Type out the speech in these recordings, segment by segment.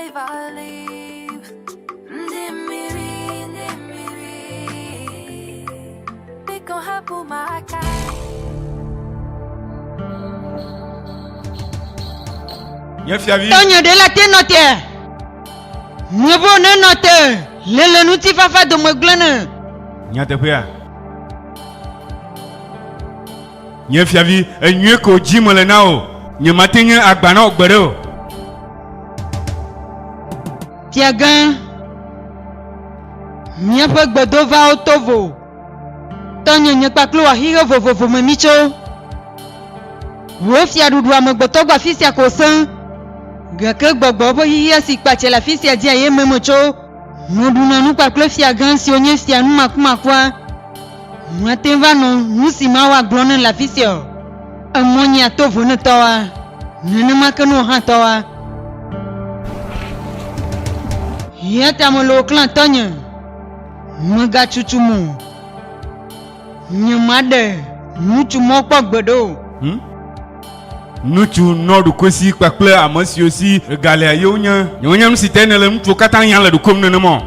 life I live. Ndị mmiri, ndị mmiri, biko hapụ m aka. Nye fiavi. Tɔnye ɖe la te nɔ tea? Mebo ne nɔ te le le ŋutifafa dome gblẽ ne. Nyateƒea. Nye fiavi, enyuie ko dzi mele na wò. Nyemate nye agba na wò gbeɖe o. Fiagã, míaƒe gbedovawo to vo. Tɔnye nye kpakple wò axixe vovovo me mítso. Wò fiaɖuɖu amegbetɔ gbɔ afi sia ko sẽ. Gake gbɔgbɔ ƒe xexea si kpatse le afi sia dzia ye me metso. Meɖuna nu kpakple fiagã siwo nye fia numakumakua. Mate ŋu anɔ nu si Mawu agblɔ nem le afi sia o. Emɔ nyea to vo ne tɔwoa, nenema ke ne wò hã tɔwoa. Eya ta mele wò klã tɔnye, mègatutum o. Nyemaɖe ŋutsu mɔ kpɔ gbeɖe o. Hm? Ŋutsu nɔ ɖokuisi kpakple ame siwo si ga lea ye wonye. Nyemenya nu si tae nèle ŋutsuwo katã hiãm le ɖokuiwò nenema o.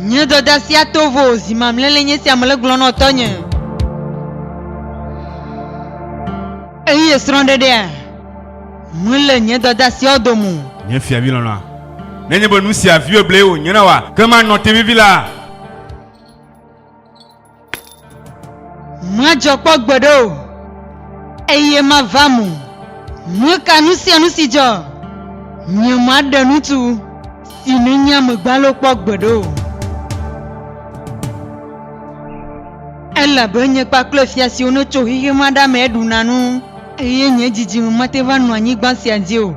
Nye dɔdeasia to vo zi mamlɛ le nye sia mele gblɔ nɔ tɔnye. Eye srɔ̃ɖeɖea mele nye dɔdeasiawo dome o. Nye fiavi lɔlɔ̃a, nenye be nu sia viwòe blee wònye na wòa, ke manɔ te vivi la. Madzɔ kpɔ gbeɖe o, eye mava mo. Meka nu sia nu si dzɔ. Nyemaɖe ŋutsu si menye ame gbalo kpɔ gbeɖe o. Elabe nye kpakple fia siwo netso xexe ma ɖa mee ɖuna nu, eye nye dzidzime mate va nɔ anyigba sia dzi o.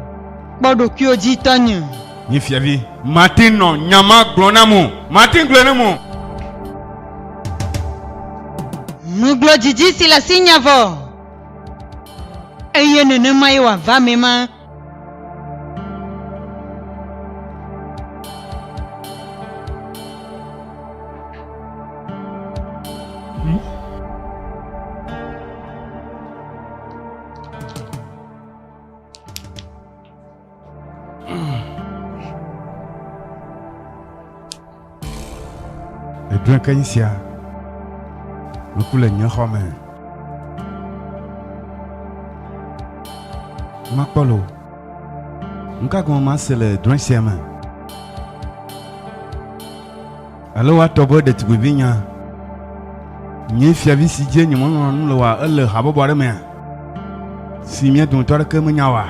Kpɔ ɖokuiwò dzi, tɔnye. Nye fiavi, mate nɔ nya ma gblɔ nam o. Mate gblɔe nam o. Megblɔ didi si le asinye vɔ, eye nenema ye wòava eme ma. Edrɔ̃e ke nyi sia. Meku le nye xɔ me. Makpɔ lo. Nuka gɔme mase le drɔ̃e sia me? Alo woatɔ be ɖetugbivi nya. Nye fiavi si dzi nyemelɔ̃a nu le oa, ele habɔbɔ aɖe mea? Si mía dometɔ aɖeke menya oa?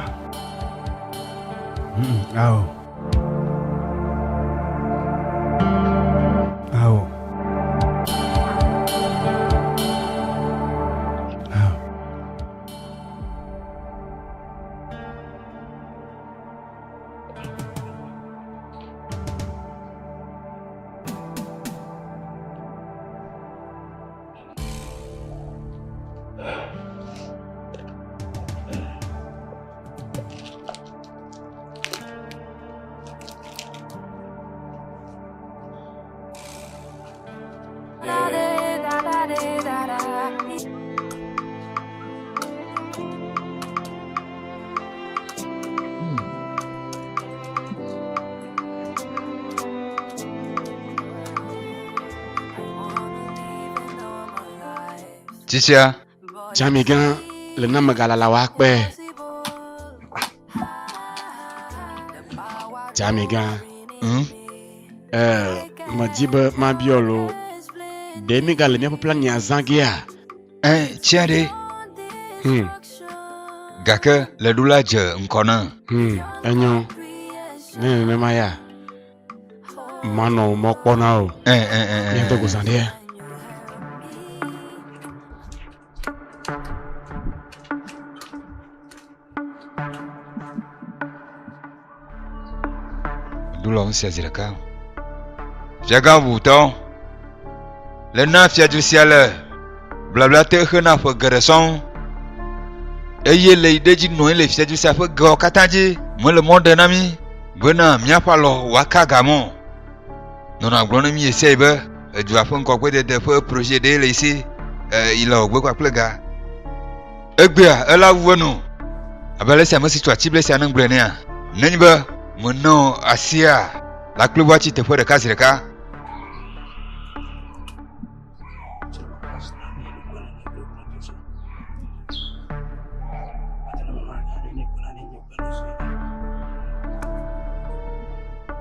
Hmm, ao. Ao. Ao. Tsitsia. Tsamigã le na megalala woakpe. Tsamigã. Hmm? Eh, medi be mabiɔ lo. Ɖe mígale míaƒe plania zã gea? Eh, tsia ɖe. Gake le ɖula dze ŋkɔ na. Enyo. Ne nenema ya, manɔ mɔ kpɔ na o. Eh, eh, eh, eh. Míado go zã ɖea. Ɖula ŋu sia zi ɖeka. Fiagã bubutɔ, le na fiadu sia le blabla te hena ƒe geɖe sɔŋ eye le yi ɖe dzi nɔ anyi le fiadu sia ƒe gewo katã dzi mele mɔ ɖe na mí bena míaƒe alɔ wòaka ga mɔ. Nɔnɔ gblɔ na mí ɣesiaɣi be edua ƒe ŋgɔgbedede ƒe projet ɖee le yi si yi le wògbe kpakple ga. Egbea ela wu enu. Abe ale si ame si tso atible sia ne gblɔe nea, nenye be menɔ asia la kple woatsi teƒe ɖeka zi ɖeka.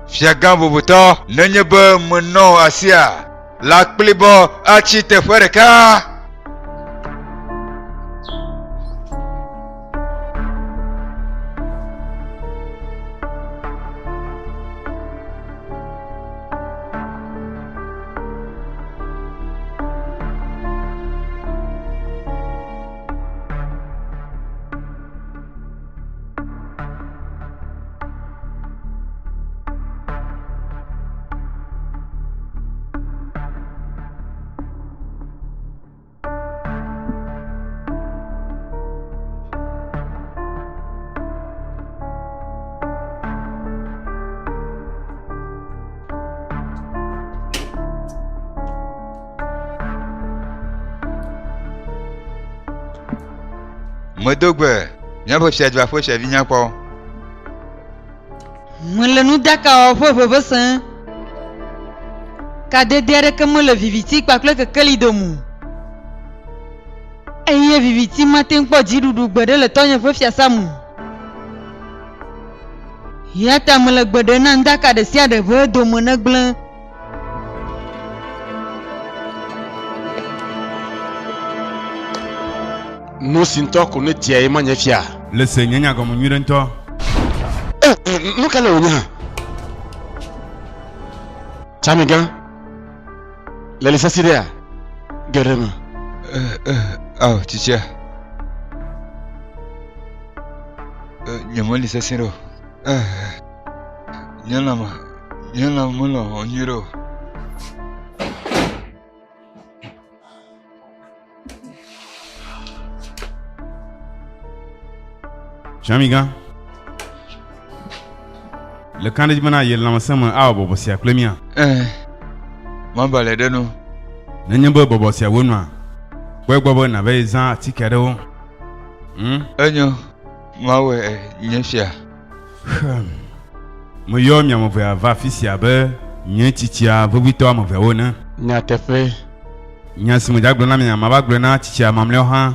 Fiagã bubutɔ, nenye be menɔ asia la kplibɔ atsi teƒe ɖeka. Medo gbe míaƒe fiadua ƒe fiavi nyakpɔ. Mele nudakawɔ ƒe ʋeʋẽ sem. Kadede aɖeke mele viviti kpakple kekeli dome o. Eye viviti mate ŋu kpɔ dziɖuɖu gbeɖe le tɔnye ƒe fiasã me o. Eya ta mele gbe ɖem na nudaka ɖe sia ɖe be edome negblẽ. Nu si ŋutɔ ko nèdia ye ma nye fia. Le se nye nya gɔme nyuiɖe ŋutɔ. Eh, nu ka le wònye hã? Tsamigã, le li sesi ɖea? Ge ɖe eme. Eh, eh, ao, tsitsia. Eh, nye meli sesi ɖe o. Eh, nye lãme, nye lãme mele wɔwɔm nyuiɖe o. Fiamigã, le ka ɖe dzi bena ye lãmesẽ me awɔ bɔbɔ sia kple mía? Ɛ̃, maba le ɖe nu. Nenye be bɔbɔ sia wò nua, kpɔe gbɔ be nàva yi zã atike aɖewo. Hm? Enyo, mawɔe nye fia. Xem. Meyɔ mi ame evea va afi sia abe nye tsitsia vevitɔ ame eveawo ene. Nyateƒee. Nya si medza gblɔ na mia, mava gblɔe na tsitsia mamlɛawo hã.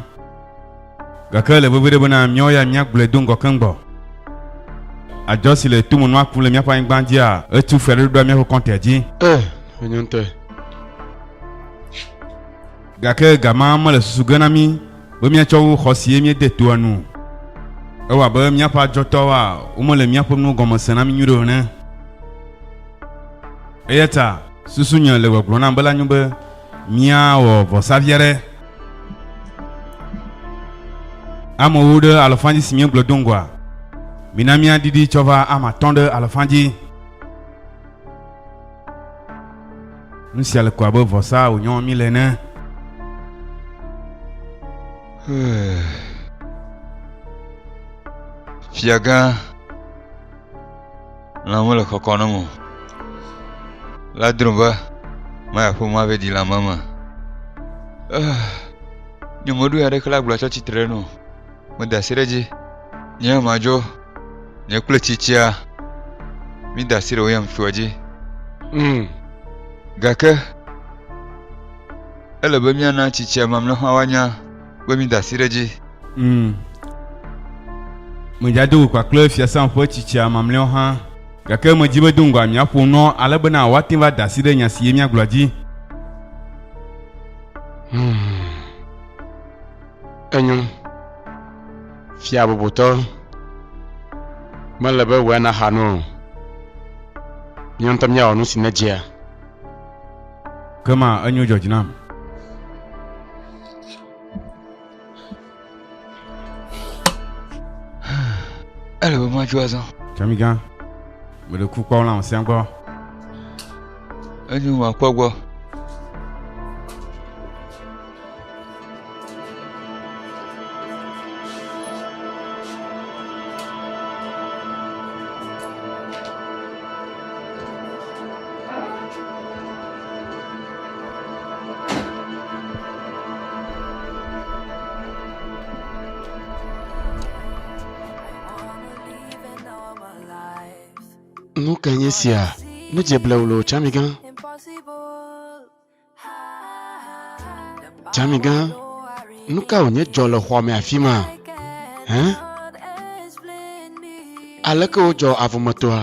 Gake ele veviɖe bena míawo ya míagblɔe do ŋgɔ keŋgbɔ. Adzɔ si le tomenua kum le míaƒe anyigba dzia, etu fea ɖe ɖoa míaƒe kɔntea dzi. Eh, enyo ŋutɔe. Gake ga ma mele susu ge na mí be míatsɔ wu xɔ sie míede toa nu o. Ewɔ abe míaƒe adzɔtɔwoa, womele míaƒe nuwo gɔme se na mí nyuiɖe o ene. Eya ta susunye le gbɔgblɔ nam be la nyo be míawɔ vɔsa vi aɖe. Amewo ɖe alɔfa dzi si míegblɔ do ŋgɔa, mina míaɖiɖi tsɔ va ame atɔ̃ ɖe alɔfa dzi. Nu sia le ko abe vɔsa wònyɔ mí le ene. Fiagã, lã mele kɔkɔ nam o. La drom be mayi aƒe me ava ɖi lãme me. Nye meɖo aɖeke la gblɔ tsɔ tsitre ɖe nu o. Meda asi ɖe edzi. Nye madzo. Nye kple tsitsia mída asi ɖe William ŋutsua dzi. Gake ele be míana tsitsia mamlɛ hã woanya be mída asi ɖe edzi. Medza do go kpakple fiasã ƒe tsitsia mamlɛawo hã. Gake medi be do ŋgɔa míaƒo nua ale bena woate ŋu ada asi ɖe nya si ye míagblɔa dzi. Enyo. Fia bubutɔ, mele be wòe naxa nu o. Míawo ŋutɔ míawɔ nu si nedzea. Kema enyo dzɔ dzi nam. Ele be madzo azɔ. Tsamigã, meɖe ku kpɔ lãmesẽa gbɔ. Enyo makpɔ gbɔ. Nu kae nye sia? Nedze blewu loo, Tsamigã. Tsamigã, nu ka wònye dzɔ le xɔa me afi ma? Hẽ? Aleke wodzɔ avɔmetɔa?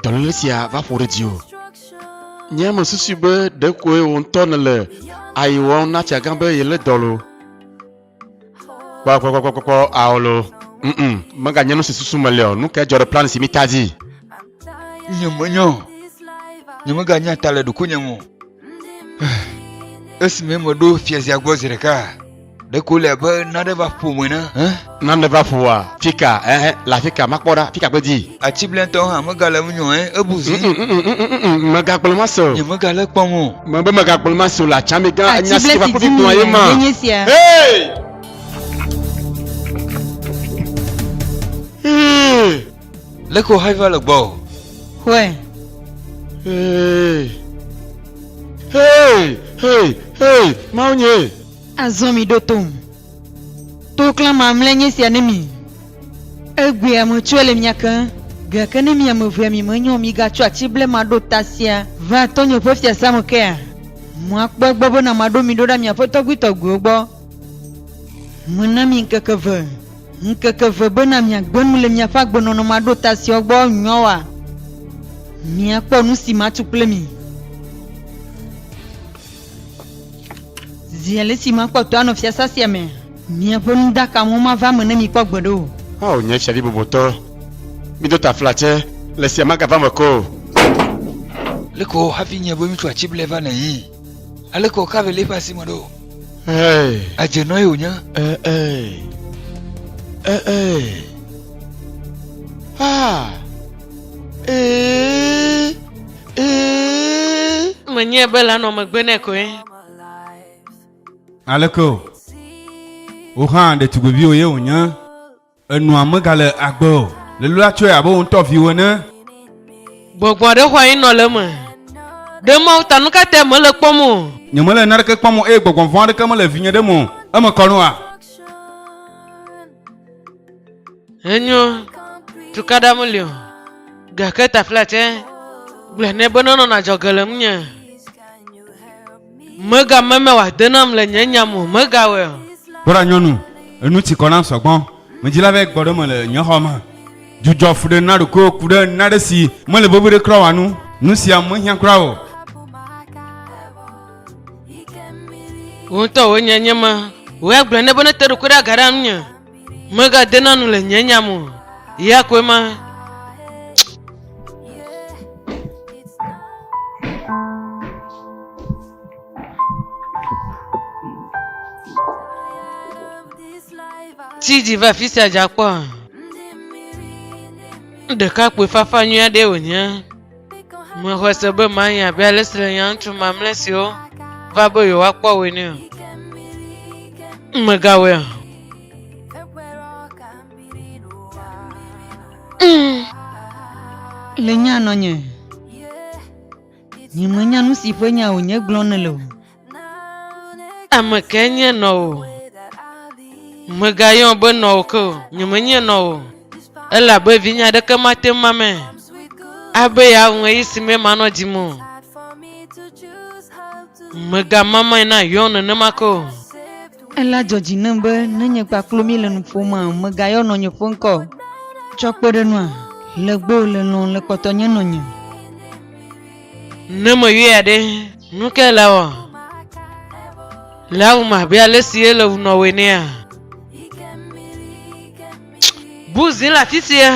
Dɔléle sia va ƒo ɖe dziwò. Nye mesusui be ɖekoe wò ŋutɔ nèle ayi wɔm na fiagã be yelé dɔ loo. Kpɔkpɔkpɔkpɔkpɔ ao loo. Mm-mm, meganye nu si susu mele o. Nu kae dzɔ ɖe plan si míta dzi? Nyemenya o. Nyemeganya ta le ɖokuinye ŋu o. Esime meɖo fiazia gbɔ zi ɖeka, ɖeko wòle abe nane va ƒom ene. Hẽ? Nane va ƒoa? Fika? Ɛhɛ, le afika? Makpɔ ɖa. Fika gbedzi? Atiblɛtɔ hã megale ŋunye o. Ẽ, ebu zi. Mègagblɔ ma se o. Nyemegale ekpɔm o. Mebe mègagblɔ ma se o le atsãmegã. Enya si Atiblɛ va si kple dim fifia ye míele ma. ye nye esia. Hey! Hey! Leke wòhavi va le gbɔwò? Xɔe. Hey! Hey! Hey! Hey! Mawu nye! Azɔ miɖo tom. Toklã mamlɛ nye esia ne mi. Egbea metsɔe le mia keŋ, gake ne mi ame evea mimenyo o, migatsɔ atiblɛ maɖo ta sia va tɔnye ƒe fiasã me kea? Makpɔ egbɔ bena maɖo mi ɖo ɖa miaƒe tɔgbuitɔgbuiwo gbɔ. Mena mi ŋkeke eve, ŋkeke eve bena miagbe nu le miaƒe agbenɔnɔ maɖo ta siawo gbɔ nyuiawoa? Miakpɔ nu si matu kple mi. Zi ale si makpɔtɔ anɔ fiasã sia mea, miaƒe nudakamewo mava eme ne mikpɔ gbeɖe o. Ao, nye fiavi bubutɔ, mido taflatse, le sia magava eme ko o. Leke wɔ hafi nye be ŋutsu atiblɛ va nèyii? Aleke wɔ ka vɛ le eƒe asi me ɖo? Hey! Adzenɔ ye wònye. Eh, eh. Eh, eh. Ah! Eh! Eh! Menyae be le anɔ megbe nɛ koe. Aleke o? Wò hã ɖetugbiviwò ye wònye. Enɔa megale agbe o. Lelu la tsɔe abe wò ŋutɔ viwò ene. Gbɔgbɔ aɖe xɔ anyi nɔ le eme. Ɖe Mawu ta nu ka tae mele kpɔm o? Nyemele naneke kpɔm o eye gbɔgbɔ vɔ̃ aɖeke mele vinye ɖem o. Eme kɔ nua? Enyo, tukaɖa meli o. Gake taflatse, gblɔe nɛ be nenɔ adzɔge le ŋunye. Megameme wòade nam le nye nya me o, megawɔe o. Kpɔ ɖa nyɔnu, enu ti kɔ nam sɔgbɔ. Medzi la vɛ gbɔ ɖe eme le nye xɔ me. Dzudzɔ fuɖe na ɖokuiwò ku ɖe nane si mele veviɖe kura oa nu. Nu sia mehiã kura o. Wò ŋutɔ wò nya nye ma. Wò ya gblɔe nɛ be nete ɖokui ɖe aga ɖe ŋunye. Megadena nu le nye nya me o. Ya koe ma. Tsi dzi va afi sia dza kpɔa? Ɖekakpui fafa nyui aɖee wònye. Mexɔe se be manyi abe ale si le nya ŋutsu mamlɛ siwo va be yewoakpɔ wòe ene o. Mègawɔe o. Mm. Le nya nɔnye. Nyemenya nu si ƒe nya wònye gblɔm nèle o. Ame kae nye nɔwò? Mègayɔm be nɔwò ke o, nyemenye nɔwò o. Elabe vinye aɖeke mate ŋu mame abe yeawu ɣeyiɣi si me manɔ dim o. Mègamamae na yɔm nenema ke o. Ele adzɔ dzi nam be ne nye kpakple míele nu ƒoma, mègayɔ nɔnye ƒe ŋkɔ o. Tsɔ kpe ɖe nua, le gbɔwò le lɔ̃ le kpɔtɔ nye nɔnye. Ne meyɔea ɖe, nu kae le awɔ? Le awum abe ale si ele wu nɔwò enea? Bu zi le afi sia.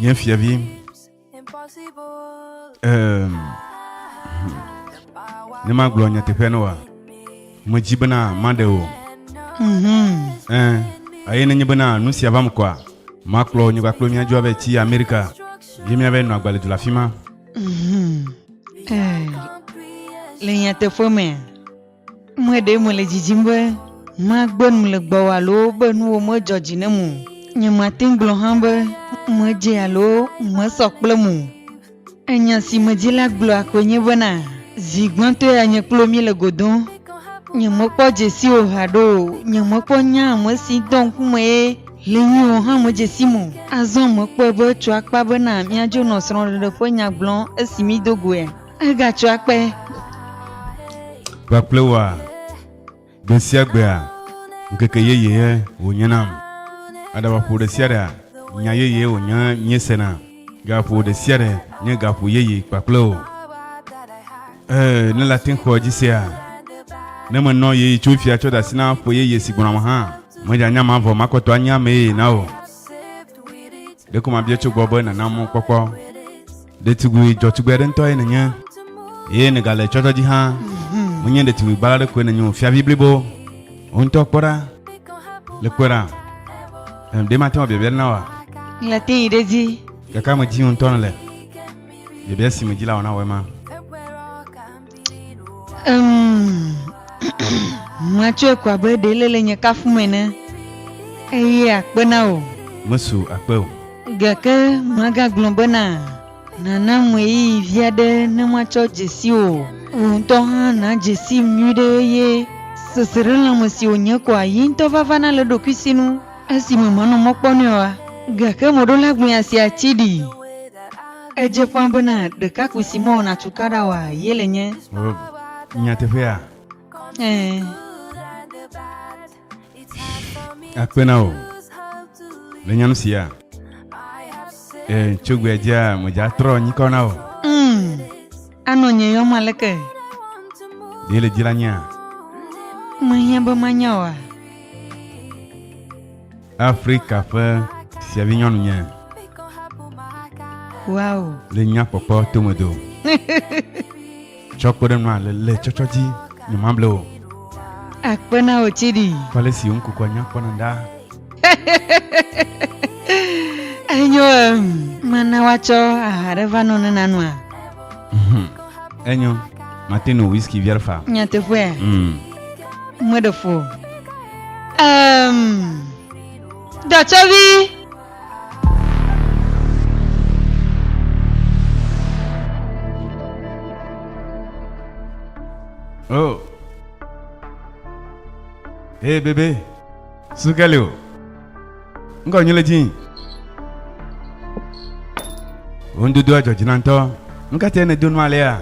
Nye fiavi. Ehm, ne magblɔ nyateƒea ne wa, medzi bena maɖe o. Mhm. Ɛ̃, eye nenye bena nu sia va me koa, makplɔ nye kpakple mía dzoa vɛ tsi Amerika, ye míava nɔ agbalẽ du le afi ma. Mhm. Eh, le nyateƒe mea, Meɖe mele didim be magbe nu le gbɔwò alo be nuwò medzɔ dzi nam o. Nyemate ŋu gblɔ hã be Medze alo mesɔ kplem o. Enya si medi la gblɔa koe nye bena, zi gbãtɔe ya nye kple wò míele go dom. Nyemekpɔ dzesi wò haɖe o, nyemekpɔ nya ame si dɔ ŋkume ye le ŋuwò hã medze sim o. Azɔ mekpɔe be etso akpa bena míadzo nɔ srɔ̃ɖeɖe ƒe nya gblɔm esi mído goea? Egatso akpe. Kpakple wòa, gbe sia gbea, ŋkeke yeye wònye nam. Aɖabaƒo ɖe sia ɖea, nya yeye wònye míesena. Gaƒo ɖe sia ɖe nye gaƒo yeye kpakple wò. Ee, ne le ate ŋu xɔ edzi sea, ne menɔ yeye tso fia tsɔ de asi na ƒe yeye si gbɔna me hã, medzanya mavɔ makpɔtɔ anye ame yeye na wò. Ɖeko mabia tso gbɔ be nàna mɔkpɔkpɔ. Ɖetugbui dzɔtugbe aɖe ŋutɔe nènye, eye nègale tsɔtsɔ dzi hã. Menye ɖetugbui gbala aɖe koe nènye o, fiavi blibo. Wò ŋutɔ kpɔ ɖa, le kpɔe ɖa. Em, ɖe mate ŋu abiabia ɖe na wòa? Le te yi ɖe edzi. Gake ame dzi ŋutɔ nèle. Biabia si medzi la wɔ na wòe ma. Em, matsɔe ko abe ɖe le le nye kafum ene, eye akpe na wò. Mesu akpe o. Gake magagblɔ bena, Nànam ɣeyiɣi vi aɖe ne matsɔ dze si wò. Wò ŋutɔ hã nàdze sim nyuiɖe eye seselelãme si wònye koa ye ŋutɔ va vana le eɖokui sinu esime mànɔ mɔ kpɔm nɛ oa? Gake mɔɖola gblɔ nya sia tsi ɖi. Edze ƒã bena ɖekakpui si mewɔna tukaɖa oa ye le nye. O, nyateƒea? Ɛ̃. Akpe na wò le nyɔnu sia. Ee, tso gbea dzia medza trɔ nyikɔ na wò. Mm, anɔ nye yɔm aleke? Ɖe le dzi la nyea? Mehiã be manya oa? Afrika ƒe fiavi nyɔnu nye. Wow. Le nyakpɔkpɔ tomedo. Tsɔ kpe ɖe nua le le tsɔtsɔ dzi, nyemable o. Akpe na wò Chidi. Kpɔ ale si wò ŋkukua nya kpɔna ɖa. Enyo, mana woatsɔ aha ɖe va nɔ ne nanoa? Mhm. Enyo, mate no whisky vi aɖe fa. Nyateƒea? Mm. Meɖe fu o. Um, dɔtsɔvi! Oh. Hey bébé, sukali o. Ŋkɔ nye le dzi. Wò nudodoa dzɔ dzi na ŋutɔ. Nu ka tae nèdo nu alea?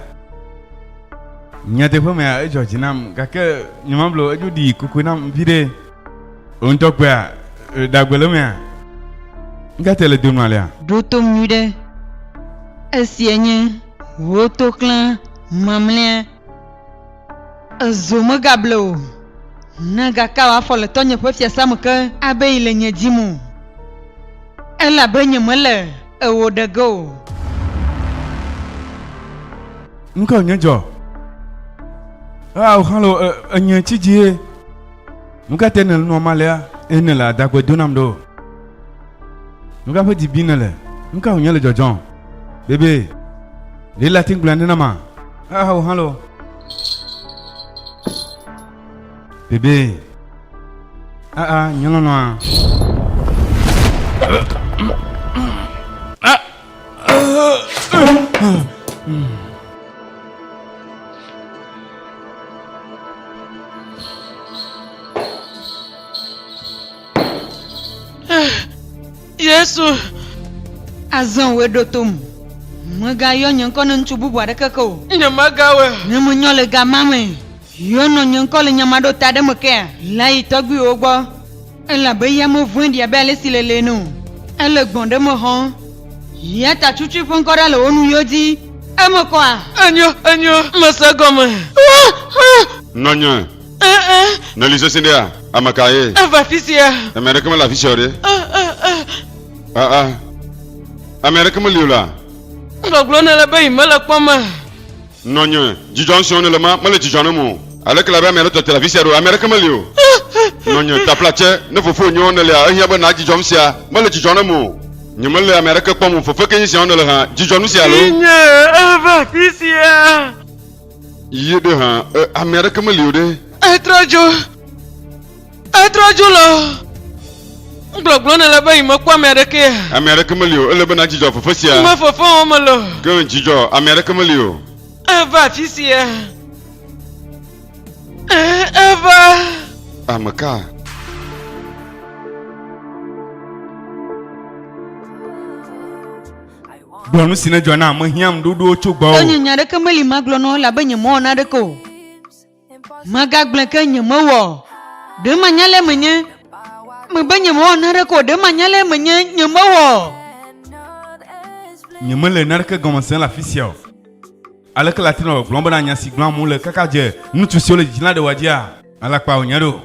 Nyateƒe mea, edzɔ dzi nam gake nyemablo edzo ɖi kokoe nam viɖe. Wò ŋutɔ kpɔea, ɖagbe le emea? Nu ka tae le do nu alea? Ɖo tom nyuiɖe. Esia nye wò toklã mamlɛa. Ezo megable o. Ne gaka wò afɔ le tɔnye ƒe fiasã me ke abe yi le nye dim o. Elabe nyemele ewò ɖe ge o. Nu ka wònye dzɔ? Ao, halo, enye tsi dzie. Nu ka tae nèle nua ma alea eye nèle adagbe do nam ɖo? Nu ka ƒe dzi bim nèle? Nu ka wònye le dzɔdzɔm? Bebe, ɖe le ate ŋu gblɔe nɛ nama? Ao, halo. Bebe, aa, nye lɔlɔ̃a. Yesu! Azɔ wòe ɖo tom. Mègayɔ nye ŋkɔ na ŋutsu bubu aɖeke ke o. Nyemagawɔe o. Ne menyɔ le ga ma me, yɔ nɔ nye ŋkɔ le nya ma ɖo ta ɖe me kea, la yi tɔgbuiwòwo gbɔ. Elabe eya mevɔ̃e ɖi abe ale si lele ene o. Ele gbɔ̃ ɖe me xɔm. Ya ta tutui ƒe ŋkɔ ɖa le wò nuyiwo dzi. Eme kɔa? Enyo, enyo, mese egɔme. Nɔnye, nèli sesĩ ɖea? Ame kae? Eva afi sia. Ame aɖeke mele afi sia o ɖe. Aa, ame aɖeke meli o la. Gbɔgblɔ nèle be yi mele kpɔm me. Nɔnye, dzidzɔ ŋusẽwo nèle ma, mele dzidzɔ nem o. Aleke le abe ame aɖe tɔte le afi sia ɖo? Ame aɖeke meli o. Nɔnye, taflatse, ne fofowò nyɔ nèlea, ehiã be nàdzidzɔ nu sia. Mele dzidzɔ nem o. Nyemele ame aɖeke kpɔm o. Fefe ke nye siawo nèle hã? Dzidzɔ nu sia alo? Vinye, eva afi sia. Ye ɖe hã, e, ame aɖeke meli o ɖe. Etrɔ dzo. Etrɔ dzo lɔ. Gblɔgblɔ nèle be yi mekpɔ ame aɖeke ya. Ame aɖeke meli o. Ele be nadzudzɔ fefe sia. Me fefe wɔm mele o. Ke dzudzɔ, ame aɖeke meli o. Eva afi sia. Eva. Ame ka? Gblɔ nu si nedzɔ na mehiã ŋuɖoɖowo tso gbɔwò. Tɔnye nya aɖeke meli magblɔ na wo elabe nyemewɔ naneke o. Megagblɔe ke nyemewɔ. Ɖe manya le menye. Mebe nyemewɔ naneke o. Ɖe manya le menye nyemewɔ. Nyemele naneke gɔme sem le afi sia o. Aleke le ate ŋu agblɔ bena nya si gblɔm amewo le kaka dze ŋutsu siwo le dzidzim la ɖe woa dzia? Alakpa wònye ɖo.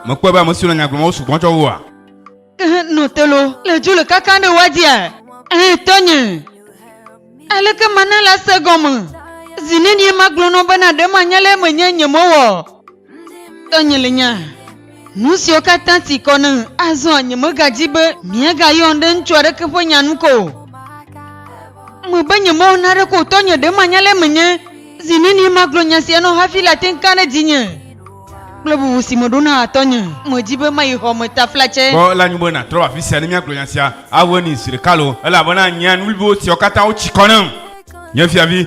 Mèkpɔe be ame siwo le nya gblɔm wo sugbɔ tsɔ wua? Nɔ te lo, le dzo le kakam ɖe woa dzia? Ẽ, tɔnye. Aleke mana la se gɔme? Zi nenie magblɔ na wo bena ɖe manya le eme nye nyemewɔ? Tɔnye le nya. Nu siwo katã ti kɔ nam azɔa nyemegadzi be miagayɔm ɖe ŋutsu aɖeke ƒe nya nu ko o. Mebe nyemewɔ naneke o, tɔnye ɖe manya le eme nye. Zi nenie magblɔ nya sia na wò hafi la te ŋu ka ɖe dzinye? Kple bubu si meɖo na tɔnye, medi be mayi xɔ me taflatse. Kpɔ ele anyo be nàtrɔ va afi sia ne míagblɔ nya sia awɔe ni zi ɖeka loo, elabena nye nu blibo siawo katã wotsi kɔ nam. Nye fiavi,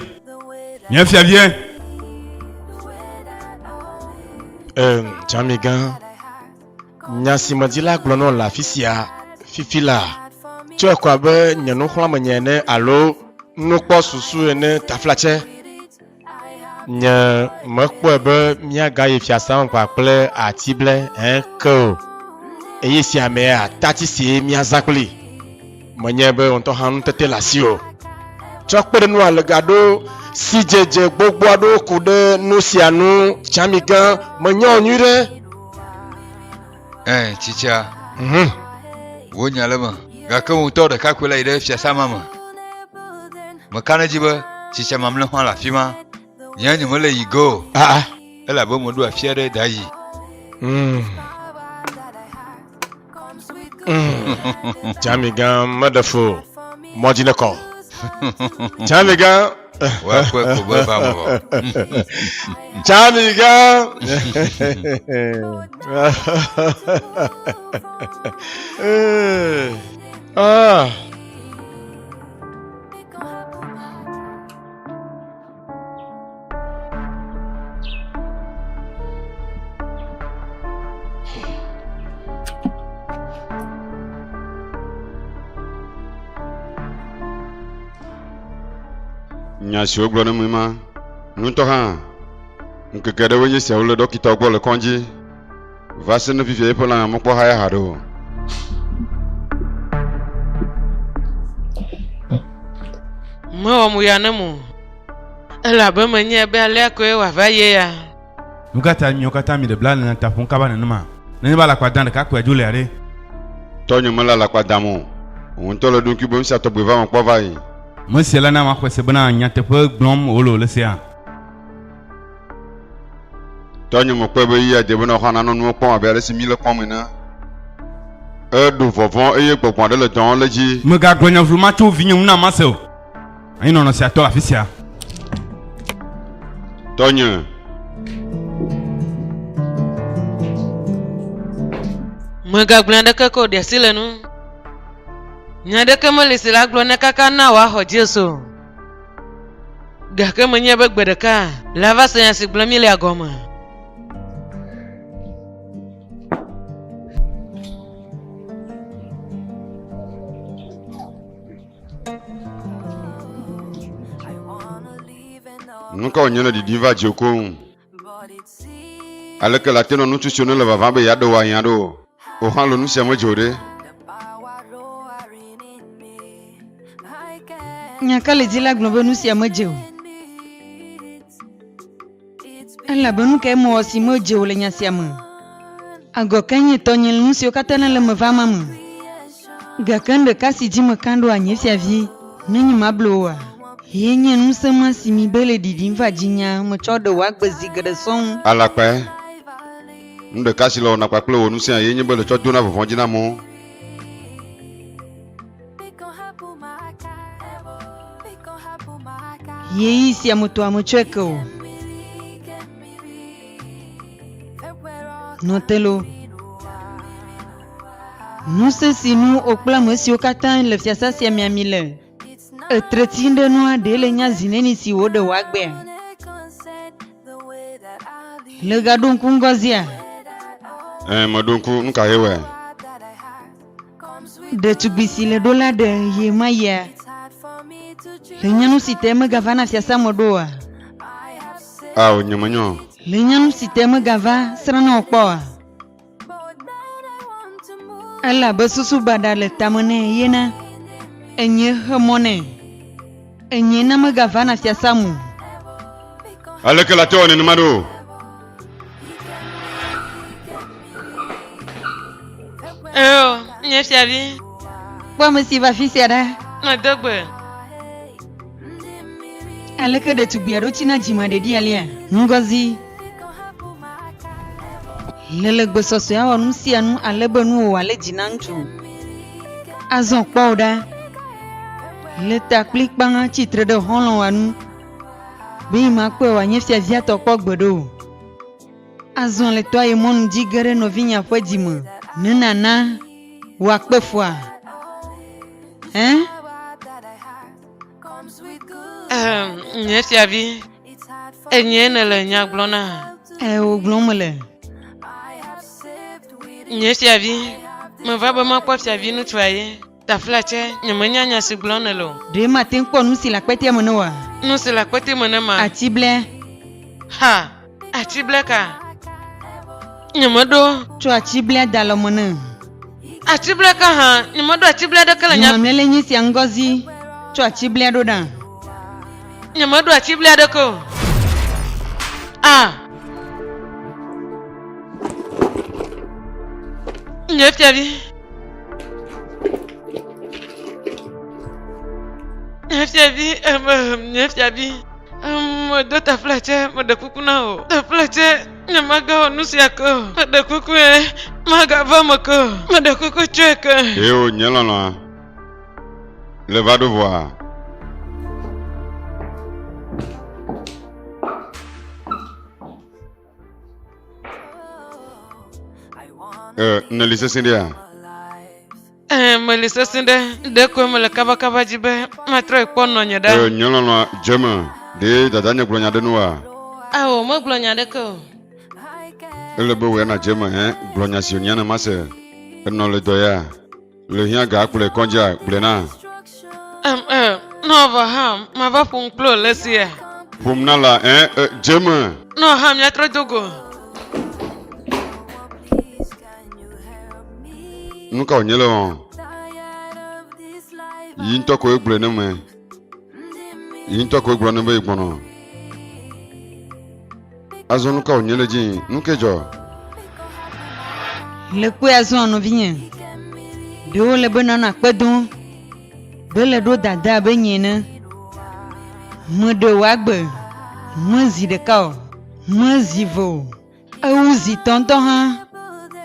nye fiavie. Em, Tsamigã, nya si medi la gblɔ na wò le afi sia fifi laa. Tsɔe ko abe nye nuxlɔ̃amenya ene alo nukpɔsusu ene taflatse. Nye mekpɔe be míagayi fiasã me kpakple atiblɛ hẽ ke o. Eye sia mea atati sie míazã kpli. Menye be wò ŋutɔ hã nutete le asiwò. Tsɔ kpe ɖe nua le gaɖo sidzedze gbogbo aɖewo ku ɖe nu sia nu. Tsamigã, menya wò nyuiɖe. Ẽ, tsitsia. Mhm. Wò nya le eme. Gake wò ŋutɔ ɖekakpui la yi ɖe fiasã ma me. Meka ɖe edzi be tsitsia mamlɛ hã le afi ma. Nye nyemele yi ge o. Aa. Elabe meɖo afi aɖe da yi. Mm. Mm. Tsamigã meɖe fu o. Mɔ dzi nekɔ. Tsamigã. Woakpɔe ko be eva me vɔ. Tsamigã. Ah. Nya si wogblɔ na mi ma, ŋutɔ hã, ŋkeke aɖewoe nye esiawo le ɖɔkitawo gbɔ le kɔdzi va se ne fifia eƒe lãme mekpɔ haya haɖe o. Mewɔ mo ya nem o, elabe menyae be alea koe wòava ye ya. Nu ka ta miawo katã miɖe bla le nya ta ƒom kaba nenema? Nenye be alakpa dam ɖeka koe dzo lea ɖe? Tɔnye mele alakpa dam o. Wò ŋutɔ le ɖokuiwò be nu sia tɔgbi va me kpɔ va yi. Mesia la na maxɔe se bena nyateƒe gblɔm wòle o le sia. Tɔnye mekpɔe be ɣeyiɣia de be nɔ hã nanɔ nuwo kpɔm abe ale si míle kpɔm ene. Eɖo vɔvɔ̃ eye gbɔgbɔ aɖe le dɔ wɔm le edzi. Mègagblɔ nya vlo ma tso vinye ŋu nam mase o. Anyinɔnɔ sia tɔ le afi sia. Tɔnye. Mègagblɔ nya aɖeke ke o, ɖe asi le enu. Nya aɖeke meli si la gblɔ ne kaka na wòaxɔ dziesi o. Gake menye be gbe ɖeka la va se nya si gblɔm míelea gɔme. Nu ka wònye le ɖiɖim va dziwò koŋ? Aleke le ate nɔ ŋutsu siwo nele vavã be yeaɖe wò ahiã ɖo? Wò hã le nu sia me dzo ɖe. Nya ka le dzi la gblɔ be nu sia medze o? Elabe nu kae mewɔ si medze o le nya sia me? Agɔ kae nye tɔnye le nu siwo katã nele eme vam me? Gake nu ɖeka si dzi meka ɖoa, nye fiavi, ne nyemable oa, ye nye ŋusẽ ma si mibe le ɖiɖim va dzinyea metsɔ ɖe wò agbe zi geɖe sɔŋ. Alakpae. Nu ɖeka si le wɔna kpakple wò ŋusẽa ye nye be nètsɔ dona vɔvɔ̃ dzi na amewo. Ɣeyiɣi sia metɔa metsɔe ke o. Nɔ te loo. Ŋusẽ si nu wò kple ame siwo katã le fiasã sia mea mi le etre tim ɖe nua ɖee le nya zi neni si wòɖe wò agbea? Le gaɖo ŋku ŋgɔzia? Ẽ, meɖo ŋku, nu ka hewɔe? Ɖetugbui si le ɖo la ɖe ɣe ma ɣia? Le nya nu si tae megava na fiasã me ɖo oa? Ao, nyemenyɔ o. Le nya nu si tae megava srãna wò kpɔ oa? Elabe susu baɖa le tame nɛ ye na enye xe mɔ nɛ. Enye na megava na fiasã me o. Aleke late wɔ nenema ɖo? Eo, nye fiavi. Kpɔ ame si va afi sia ɖa. Medo gbe. Aleke ɖetugbui aɖewo tsina dzimaɖeɖi alea? Ŋgɔzi le le gbesɔsɔe awɔ nu sia nu ale be nuwò wòalé dzi na ŋutsu. Azɔ kpɔ wò ɖa. Le ta kplikpaŋa tsi tre ɖe xɔlɔ̃wòa nu be yemakpɔe wòanye fiavia tɔ kpɔ gbeɖe o. Azɔ le tɔa yi mɔnu dzi ge ɖe nɔvinyea ƒe dzi me ne nàna wòakpe fua? Ẽ? Ehm, nye fiavi, enyee nèle nya gblɔm na? Ẽ, wò gblɔm mele. Nye fiavi, meva be makpɔ fiavi ŋutsua ye. Taflatse, nyemenya nya si gblɔm nèle o. Ɖe mate ŋu kpɔ nu si le akpetea me ne oa? Nu si le akpete me ne ma? Atiblɛ. Ha! Atiblɛ ka? Nyemeɖo. Tsɔ atiblɛa da alɔme ne. Atiblɛ ka hã? Nyemeɖo atiblɛ aɖeke le nya. Nye mamlɛ le nye sia Ngozi. Tsɔ atiblɛa ɖo ɖa. Nyemeɖo atiblɛ aɖeke o. Ah! Nye fiavi. Nye fiavi, nye fiavi, medo taflatse, meɖe kuku na wò. Taflatse, nyemagawɔ nu sia ke o. Meɖe kuku ye, magava eme ke o. Meɖe kuku tsɔe ke. Eo, nye lɔlɔ̃a, le va ɖo vɔa? E, nèli sesẽ ɖea? Ẽ, meli sesẽ ɖe. Ɖe koe mele kabakaba dzi be matrɔ yi kpɔ nɔnye ɖa. E, nye lɔlɔ̃a, dze eme. Ɖe dadanye gblɔ nya ɖe nuwòa? Ao, megblɔ nya aɖeke o. Ele be wò ya nàdze eme, ẽ, gblɔ nya si wònya ne mase. Enɔ le dɔ ya. Le hiã ga akplɔe kɔdzia, gblɔe na. Em, e, ne wòava hã, mava ƒo nu kple wò le esia. Ƒom na la, ẽ, e, dze eme. Ne wòhã míatrɔ do go. Nu ka wònye le wɔm? Yi ŋutɔ koe gblɔe ne me. Yi ŋutɔ koe gblɔ ne be yegbɔnɔ. Azɔ nu ka wònye le dzi? Nu ke dzɔ? Le kpɔe azɔ nɔvinye. Ɖe wole be nanɔ akpe dom be le ɖo dada abe nye ene. Meɖe wò agbe me zi ɖeka o, me zi ve o, ewu zi tɔ ŋutɔ hã.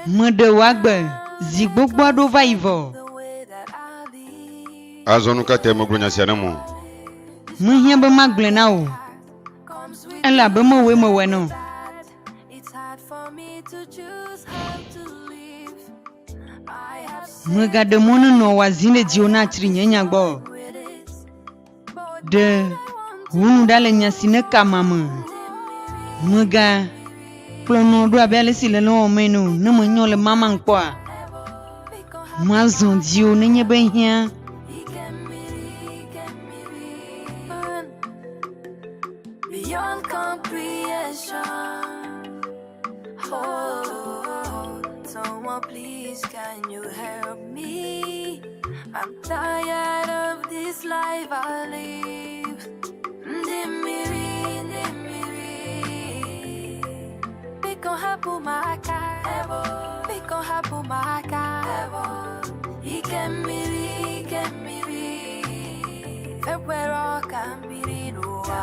Meɖe wò agbe zi gbogbo aɖewo va yi vɔ. Azɔ nu ka tae megblɔ nya sia nam o? Mehiã be magblɔe na wò o. Elabe mewòe mewɔe na o. Mègaɖe mɔ ne nɔ wòazi ɖe dziwò ne atsri nye nya gbɔ o. Ɖe wò nu ɖa le nya si nèka ama me. Mègakplɔ nɔ ɖo abe ale si nèle ewɔm ene o. Ne menyɔ le mamam kpɔa, mazɔ dziwò nenye be ehiã. Beyond comprehension. Oh, someone please can you help me? I'm tired of this life I live. Ndị mmiri, ndị mmiri. Biko hapụ m aka. Biko hapụ m aka. Ike mmiri, ike mmiri. Ekwere ka mmiri.